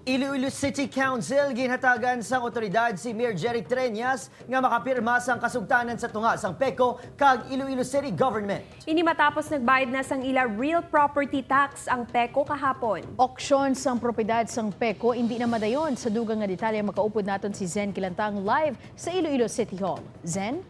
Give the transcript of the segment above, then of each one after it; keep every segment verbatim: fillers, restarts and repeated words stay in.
Iloilo City Council ginhatagan sang otoridad si Mayor Jerry Treñas nga makapirma sang kasugtanan sa tunga sang PECO kag Iloilo City Government. Ini matapos nagbayad na sang ila real property tax ang PECO kahapon. Auction sang propiedad sang PECO indi na madayon. Sa dugang nga detalye, makaupod naton si Zen Kilantang live sa Iloilo City Hall. Zen?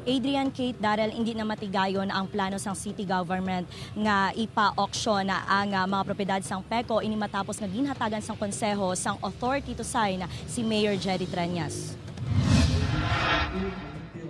Adrian, Kate, Daryl, hindi na matigayon ang plano sang city government nga ipa-auction ang, ah, mga propiedad sang PECO, ini matapos nga ginhatagan sang konseho sang authority to sign si Mayor Jerry Treñas.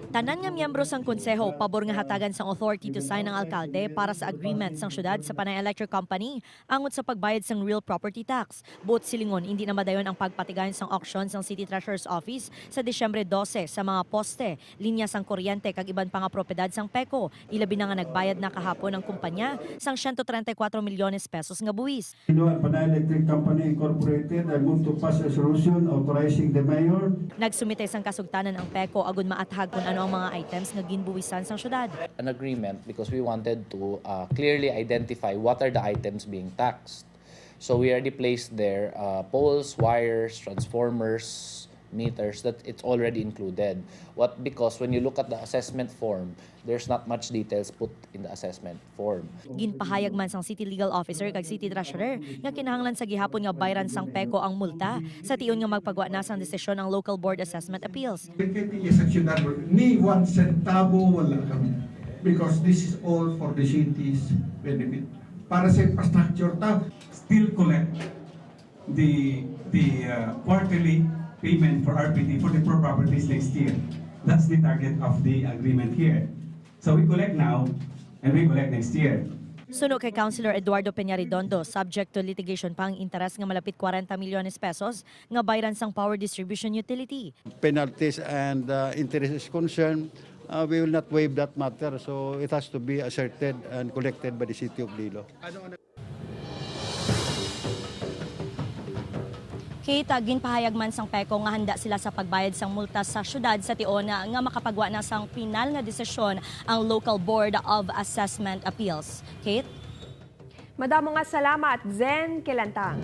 Tanan nga miyembro sang konseho pabor nga hatagan sang authority to sign ang alkalde para sa agreement sang syudad sa Panay Electric Company angot sa pagbayad sang real property tax. Buot silingon, indi na madayon ang pagpatigayon sang auction sang City Treasurer's Office sa Disyembre dose sa mga poste, linya sang kuryente kag iban pa nga propiedad sang PECO, ilabi na nga nagbayad na kahapon ang kumpanya sang siyento treinta y cuatro milyones pesos nga buwis. Panay Electric Company Incorporated, I move to pass a resolution authorizing the mayor. Nagsumite sang kasugtanan ang PECO agud maathag kon ano ang mga items nga ginbuwisan sang syudad. An agreement because we wanted to, uh, clearly identify what are the items being taxed. So we already placed there, uh, poles, wires, transformers, meters, that it's already included. What, because when you look at the assessment form, there's not much details put in the assessment form. Ginpahayag man sang City Legal Officer kag City Treasurer nga kinahanglan sa gihapon nga bayran sang PECO ang multa sa tion nga magpagwa na sang desisyon ang Local Board Assessment Appeals. Sa siyudad, ni one centavo wala kami. Because this is all for the city's benefit. Para sa infrastructure ta. Still collect the, the, uh, quarterly payment for R P T for the poor properties next year. That's the target of the agreement here. So we collect now and we collect next year. Suno kay Councilor Eduardo Peña Redondo, subject to litigation pa ang interes nga malapit kwarenta milyones pesos nga bayran sang power distribution utility. Penalties and, uh, interest is concerned, uh, we will not waive that matter. So it has to be asserted and collected by the City of Iloilo. Kate, ginpahayag man sang PECO nga handa sila sa pagbayad sang multa sa syudad sa tion nga makapagwa na sang pinal nga desisyon ang Local Board of Assessment Appeals. Kate? Madamo nga salamat, Zen Kelantang.